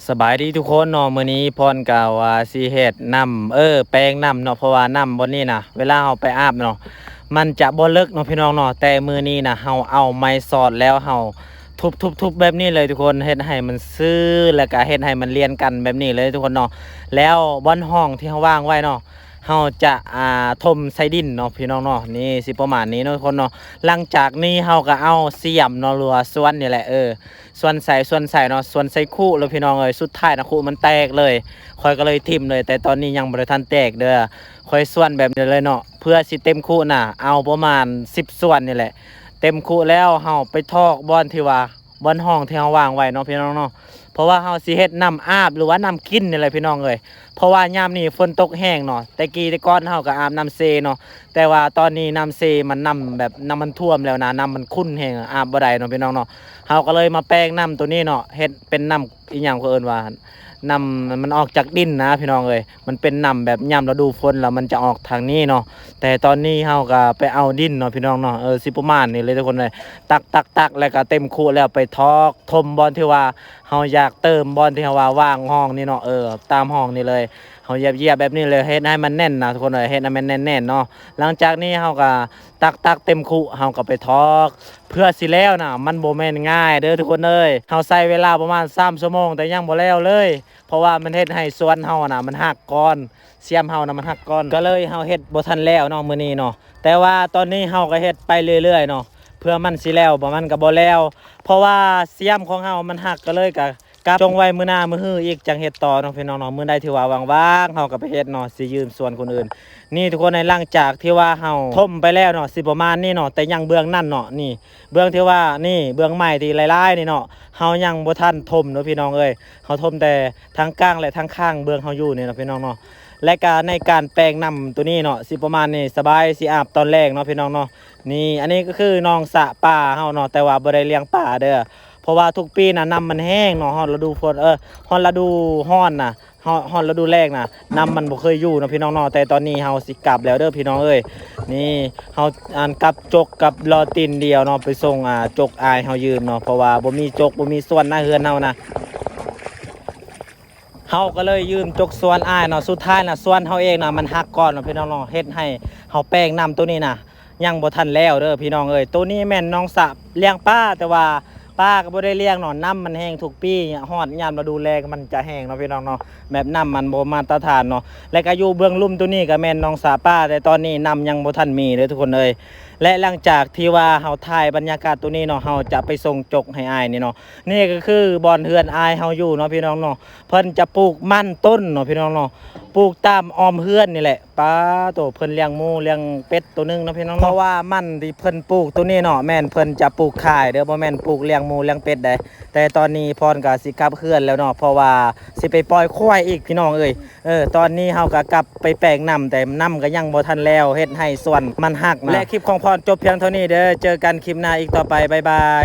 ສະບາຍດີທຸກຄົນເນາະ, ມື້ນີ້ພອນກະວ່າຊິເຮັດນ້ຳ ເອີ ແປງນ້ຳເນາະ, ເພາະວ່ານ້ຳບ່ອນນີ້ນະ ເວລາເຮົາໄປອາບເນາະ ມັນຈະບໍ່ເລິກເນາະພີ່ນ້ອງເນາະ. ແຕ່ມື້ນີ້ນະ ເຮົາເອົາໄມ້ສອດແລ້ວ ເຮົາທຸບໆໆແບບນີ້ເລີຍທຸກຄົນ, ເຮັດໃຫ້ມັນຊື່ ແລ້ວກະເຮັດໃຫ້ມັນລຽນກັນແບບນີ້ເລີຍທຸກຄົນເນາະ. ແລ້ວບ່ອນຮ່ອງທີ່ເຮົາວາງໄວ້ເນາະ ເຮົາຈະ ອ່າ ຖົມໃສ່ດິນເນາະພີ່ນ້ອງເນາະ. ນີ້ຊິປະມານນີ້ເນາະທຸກຄົນເນາະ. ຫຼັງຈາກນີ້ເຮົາກະເອົາສຽມເນາະ ຫຼືວ່າສ່ວນນີ້ແຫຼະ ເອີ ສ່ວນໃສ່ ສ່ວນໃສ່ເນາະ ສ່ວນໃສ່ຄຸແລ້ວພີ່ນ້ອງເອີຍ. ສຸດທ້າຍນະ ຄຸມັນແຕກເລີຍ, ຂ້ອຍກໍເລີຍຖິ້ມເລີຍ. ແຕ່ຕອນນີ້ຍັງບໍ່ໄດ້ທັນແຕກເດີ້, ຂ້ອຍສ່ວນແບບນີ້ເລີຍເນາະ ເພື່ອຊິເຕັມຄຸນະ. ເອົາປະມານສິບສ່ວນນີ້ແຫຼະ ເຕັມຄຸແລ້ວເຮົາໄປຖອກບ່ອນທີ່ວ່າ ບ່ອນຮ່ອງທີ່ເຮົາວາງໄວ້ເນາະພີ່ນ້ອງເນາະ. ເພາະວ່າເຮົາຊິເຮັດນ້ຳອາບ ຫຼືວ່ານ້ຳກິນນີ້ແຫຼະພີ່ນ້ອງເອີຍ. ເພາະວ່າຍາມນີ້ຝົນຕົກແຮງເນາະ, ແຕ່ກີ້ແຕ່ກ່ອນເຮົາກໍອາບນ້ຳເຊເນາະ, ແຕ່ວ່າຕອນນີ້ນ້ຳເຊມັນ ນ້ຳແບບ ນ້ຳມັນຖ້ວມແລ້ວນະ, ນ້ຳມັນຂຸ່ນແຮງ ອາບບໍ່ໄດ້ເນາະພີ່ນ້ອງເນາະ. ເຮົາກໍເລີຍມາແປງນ້ຳໂຕນີ້ເນາະ ເຮັດເປັນນ້ຳ ອີ່ຫຍັງເຂົາເອີ້ນວ່າ ນ້ຳມັນອອກຈາກດິນນະພີ່ນ້ອງເອີຍ. ມັນເປັນນ້ຳແບບຍາມລະດູຝົນແລ້ວມັນຈະອອກທາງນີ້ເນາະ. ແຕ່ຕອນນີ້ເຮົາກໍໄປເອົາດິນເນາະພີ່ນ້ອງເນາະ, ເອີ ຊິປະມານນີ້ເລີຍທຸກຄົນເອີຍ. ຕັກໆໆ ແລ້ວກໍເຕັມຄຸແລ້ວໄປຖອກຖົມບ່ອນທີ່ວ່າເຮົາຢາກເຕີມ, ບ່ອນທີ່ເຮົາວ່າວາງຮ່ອງນີ້ເນາະ ເອີ ຕາມຮ່ອງນີ້ເລີຍ. ເຮົາຢຽບໆແບບນີ້ເລີຍ ເຮັດໃຫ້ມັນແໜ້ນນະທຸກຄົນເອີຍ, ເຮັດໃຫ້ມັນແໜ້ນໆເນາະ. ຫຼັງຈາກນີ້ເຮົາກໍຕັກໆເຕັມຄຸ ເຮົາກໍໄປຖອກ ເພື່ອຊິແລ້ວນະ ມັນບໍ່ແມ່ນງ່າຍເດີ້ທຸກຄົນເອີຍ. ເຮົາໃຊ້ເວລາປະມານສາມຊົ່ວໂມງ ແຕ່ຍັງບໍ່ແລ້ວເລີຍ, ເພາະວ່າມັນເຮັດໃຫ້ສ່ວນເຮົານະມັນຫັກກ່ອນ, ສຽມເຮົານະມັນຫັກກ່ອນ, ກໍເລີຍເຮົາເຮັດບໍ່ທັນແລ້ວເນາະມື້ນີ້ເນາະ. ແຕ່ວ່າຕອນນີ້ເຮົາກໍເຮັດໄປເລື້ອຍໆເນາະ ເພື່ອມັນຊິແລ້ວ ບໍ່ມັນກໍບໍ່ແລ້ວ, ເພາະວ່າສຽມຂອງເຮົາມັນຫັກ ກໍເລີຍກະ ກັບຈົ່ງໄວ້ມື້ໜ້າມື້ຮືອີກ ຈັ່ງເຮັດຕໍ່ເນາະພີ່ນ້ອງເນາະ. ມື້ໃດທີ່ວ່າວ່າງໆ ເຮົາກໍໄປເຮັດເນາະ, ຊິຢືມສ່ວນຄົນອື່ນ. ນີ້ທຸກຄົນເອີຍ, ຫຼັງຈາກທີ່ວ່າເຮົາຖົມໄປແລ້ວເນາະ ຊິປະມານນີ້ເນາະ, ແຕ່ຍັງເບື້ອງນັ້ນເນາະ, ນີ້ເບື້ອງທີ່ວ່າ ນີ້ເບື້ອງໃໝ່ທີ່ຫຼາຍໆນີ້ເນາະ ເຮົາຍັງບໍ່ທັນຖົມເນາະພີ່ນ້ອງເອີຍ. ເຮົາຖົມແຕ່ທາງກາງ ແລະ ທາງຂ້າງເບື້ອງເຮົາຢູ່ນີ້ເນາະພີ່ນ້ອງເນາະ. ແລະກະໃນການແປງນ້ຳໂຕນີ້ເນາະ ຊິປະມານນີ້, ສະບາຍຊິອາບຕອນແລງເນາະພີ່ນ້ອງເນາະ. ນີ້ ອັນນີ້ກໍຄືໜອງສະປາເຮົາເນາະ, ແຕ່ວ່າບໍ່ໄດ້ລ້ຽງປາເດີ້ ເພາະວ່າທຸກປີນະ ນ້ຳມັນແຫ້ງເນາະ, ຮອດລະດູຝົນ ເອີ ຮອດລະດູຮ້ອນນະ ຮອດ ຮອດລະດູແລ້ງນະ ນ້ຳມັນບໍ່ເຄີຍຢູ່ເນາະພີ່ນ້ອງເນາະ. ແຕ່ຕອນນີ້ເຮົາຊິກັບແລ້ວເດີ້ພີ່ນ້ອງເອີຍ. ນີ້ເຮົາ ອັນ ກັບຈົກກັບລໍ້ຕີນດຽວເນາະ ໄປສົ່ງ ອ່າ ຈົກອ້າຍເຮົາຢືມເນາະ, ເພາະວ່າບໍ່ມີຈົກ ບໍ່ມີສ່ວນນະ ເຮືອນເຮົານະ. ເຮົາກໍເລີຍຢືມຈົກສ່ວນອ້າຍເນາະ. ສຸດທ້າຍນະ ສ່ວນເຮົາເອງນະ ມັນຫັກກ່ອນເນາະພີ່ນ້ອງເນາະ, ເຮັດໃຫ້ເຮົາແປງນ້ຳໂຕນີ້ນະ ຍັງບໍ່ທັນແລ້ວເດີ້ພີ່ນ້ອງເອີຍ. ໂຕນີ້ແມ່ນໜອງສະລ້ຽງປາ, ແຕ່ວ່າປາກໍບໍ່ໄດ້ລ້ຽງເນາະ, ນ້ຳມັນແຫ້ງທຸກປີ, ຮອດຍາມລະດູແລ້ງມັນຈະແຫ້ງເນາະພີ່ນ້ອງເນາະ, ແບບນ້ຳມັນບໍ່ມາດຕະຖານເນາະ. ແລະກະຢູ່ເບື້ອງລຸ່ມໂຕນີ້ກໍແມ່ນໜອງສະປາ, ແຕ່ຕອນນີ້ນ້ຳຍັງບໍ່ທັນມີເດີ້ທຸກຄົນເອີຍ. ແລະຫຼັງຈາກທີ່ວ່າເຮົາຖ່າຍບັນຍາກາດໂຕນີ້ເນາະ, ເຮົາຈະໄປສົ່ງຈົກໃຫ້ອ້າຍນີ້ເນາະ. ນີ້ກໍຄືບ່ອນເຮືອນອ້າຍເຮົາຢູ່ເນາະພີ່ນ້ອງເນາະ, ເພິ່ນຈະປູກມັນຕົ້ນເນາະພີ່ນ້ອງເນາະ, ປູກຕາມອ້ອມເຮືອນນີ້ແຫຼະ. ປາໂຕ ເພິ່ນລ້ຽງໝູລ້ຽງເປັດໂຕໜຶ່ງເນາະພີ່ນ້ອງເນາະ. ເພາະວ່າມັນທີ່ເພິ່ນປູກໂຕນີ້ເນາະ ແມ່ນເພິ່ນຈະປູກຂາຍເດີ້, ບໍ່ແມ່ນປູກລ້ຽງໝູລ້ຽງເປັດໃດ. ແຕ່ຕອນນີ້ພອນກໍຊິກັບເຮືອນແລ້ວເນາະ, ເພາະວ່າຊິໄປປ່ອຍຄວາຍອີກພີ່ນ້ອງເອີຍ. ເອີ ຕອນນີ້ເຮົາກໍກັບໄປແປງນ້ຳ, ແຕ່ນ້ຳກໍຍັງບໍ່ທັນແລ້ວ, ເຮັດໃຫ້ສວນມັນຫັກນະ. ແລະຄລິບຂອງພອນຈົບພຽງເທົ່ານີ້ເດີ້, ເຈີກັນຄລິບໜ້າອີກຕໍ່ໄປ, ບາຍບາຍ.